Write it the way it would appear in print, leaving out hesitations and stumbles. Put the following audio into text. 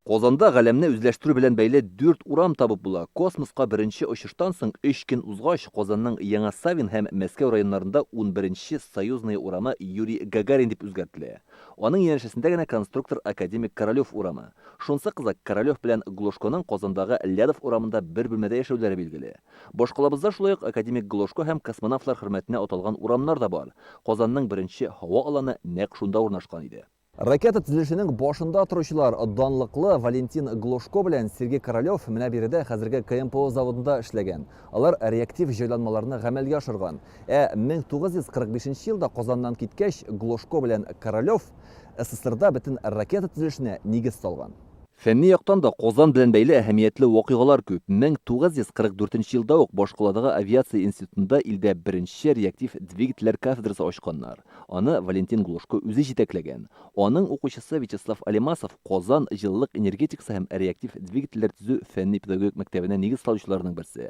Казанда галәмне үзләштерү белән бәйле дүрт урам табып була. Космоска беренче очыштан соң өч көн узгач, Казанның Яңа Савин һәм Мәскәү районнарында унберенче Союзная урамы Юрий Гагарин дип үзгәртелә. Аның янәшәсендә генә конструктор академик Королев урамы. Шунысы кызык, Королев белән Глушконың Казандагы Лядов урамында бер бүлмәдә яшәүләре билгеле. Башкалабызда шулай ук академик Глушко һәм космонавтлар хөрмәтенә аталган урамнар да бар. Казанның беренче һава аланы нәкъ шунда урнашкан иде. Ракета төзелешенең башында торучылар, данлыклы Валентин Глушко белән Сергей Королев менә биредә хәзерге КМПО заводында эшләгән. Алар реактив җайланмаларны гамәлгә ашырган. Ә 1945 елда Казаннан киткәч, Глушко белән Королев СССРда бөтен ракета төзелешенә нигез салган. Фәнни яктан да Казан белән бәйле әһәмиятле вакыйгалар күп. 1944 елда ук башкаладагы авиация институтында илдә беренче реактив двигательләр кафедрасы ачканнар. Аны Валентин Глушко үзе җитәкләгән. Аның укучысы Вячеслав Алимасов Казан җылылык энергетикасы һәм реактив двигательләр төзү фәнни-педагогик мәктәбенә нигез салучыларның берсе.